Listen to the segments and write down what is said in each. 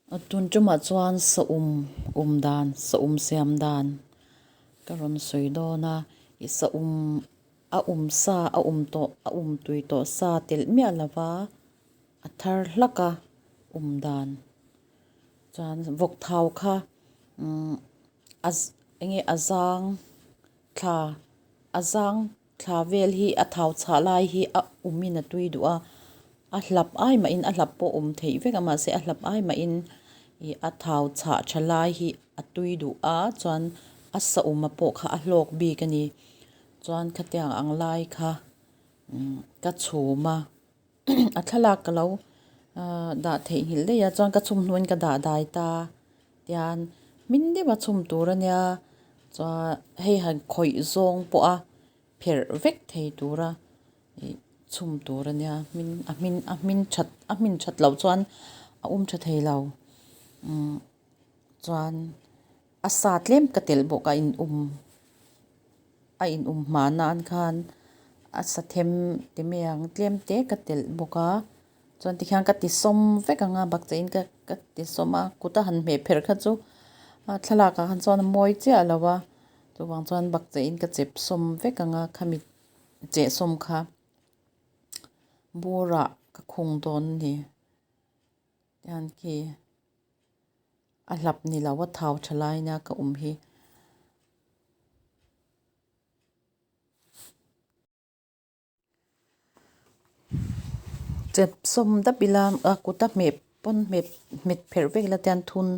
Tun tumah chuan saum um dan, saum siam dan ka rawn sawi dawn a. Ih saum a um sa, a um tawh, a um tui tawh sa telh miah lova a thar hlak a um dan. Chuan vawk thau kha umm a eng nge a zang thla a zang Thla vel hi a thau chhah lai hi a umin a tui duh a, a hlap ai mahin a hlap pawh awm theih vek a mahse a hlap ai mahin ih a thau chhah tha lai hi a tui duh a chuan a sa awma pawh kha a hlawk bik a ni chuan khatiang ang lai kha umm ka chhum a a thlalak ka lo ahh dah theihnghilh daih a chuan ka chhum hnuin ka dah dai ta tian hmin deuh a chhum tur a nia chuan hei han khawih zawng pawh a pherh vek thei tura ih chhum tur a nia hmin a hmin a hmin that a hmin that loh chuan a awm tha thei lo umm chuan a sa tlem ka telh bawk a in um. A in um hma nan khan a sa them ti mai ang tlem te ka telh bawk a chuan tikhian ka ti sawm vek ang a bakcheh in ka ka ti sawm a kut a han hmeh pherh kha chu a thlalak ah khan chuan a mawi chiah lo a chuvang chuan bakcheh in ka chep sawm vek ang a khami cheh sawm kha bur ah ka khung dawn a ni tihian khi a hlap ni lo a thau tha lai nia ka awm hi. Chep sawm dap ila a kut a hmeh pawn hmet hmet pherh vek ila tian thun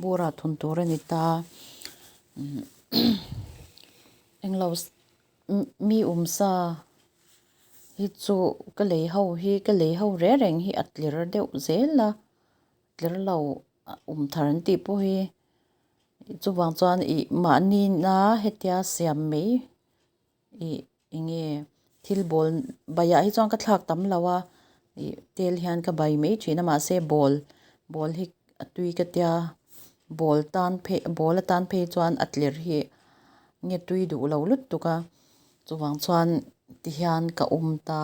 bur ah thun tur a ni ta englo mi awm sa hi chu ka lei ho hi ka lei ho reng reng hi a tler deuh zel a tler lo awm thar an tih pawh hi chuvang chuan ih mahni na hetia siam mai ih eng nge thil bawl baiah hi chuan ka thlak tam lo a ih tel hian ka bai mai thin a mahse bawl bawl hi a tui ka tia bawl tan phei bawl atan phei chuan a tler hi nge tui duh lo lutuk a chuvang chuan tihian ka awm ta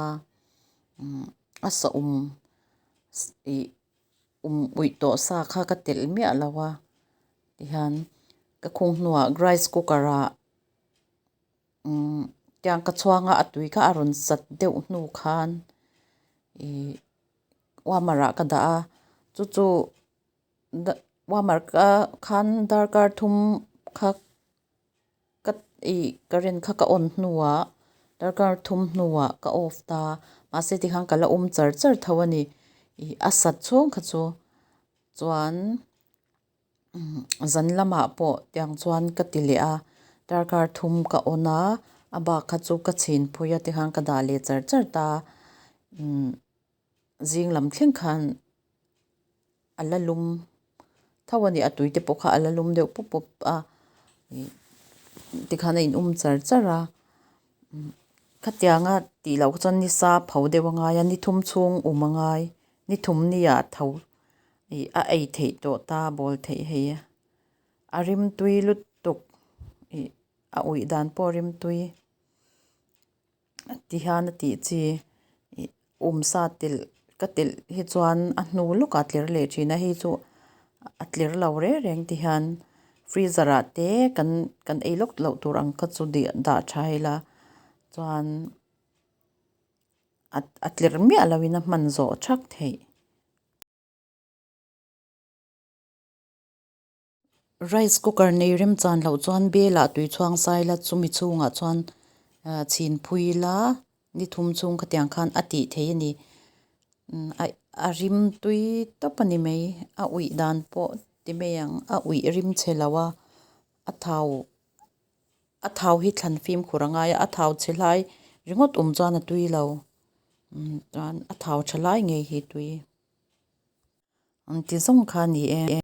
umm a sawm ih. Um uih tawh sa kha ka telh miah lo a tihian ka khung hnuah rice cooker ah umm tiang ka chhuang a a tui kha a rawn sat deuh hnu khan ih warmer ah ka dah a chu chu warmer ka khan darkar thum kha ka ih current kha ka on hnuah darkar thum hnuah ka off ta mahse tikhan ka la awm char char tho a ni ih a sat chhung kha chu chuan zan lamah pawh tiang chuan ka ti leh a darkar thum ka on a a bak kha chu ka chhin phui a tikhan ka dah leh char char ta umm zing lam thleng khan. A la lum tho a ni a tui te pawh kha a la lum deuh pup pup a ih tikhan a in um char char a khatianga tih loh chuan ni sa pho deuh a ngai a ni thum chhung um a ngai ni thum ni ah tho ih a ei theih tawh ta bawl theih hei a a rimtui lutuk ih a uih dan pawh a rimtui. Tihian a tih chi ih um sa telh ka telh hi chuan a hnu lawkah a tler leh thin a hei chu a tler lo reng reng ti hian freezer ah te kan kan ei lawk loh tur ang kha chu dah tha ila chuan a tler miah lo in a hman zawh thak theih. Rice cooker nei remchan loh chuan bel ah tui chhuang sai la chumi chhungah chuan chhin phui la ni thum chhung khatiang khan a tih theih a ni a rim tui tawp a ni mai a uih dan pawh ti mai ang a uih rim chhe lo a a thau a thau hi thlan fimkhur a ngai a a thau chhe lai ringawt awm chuan a tui lo chuan a thau tha lai ngei hi tui. Ang ti zawng kha a ni e.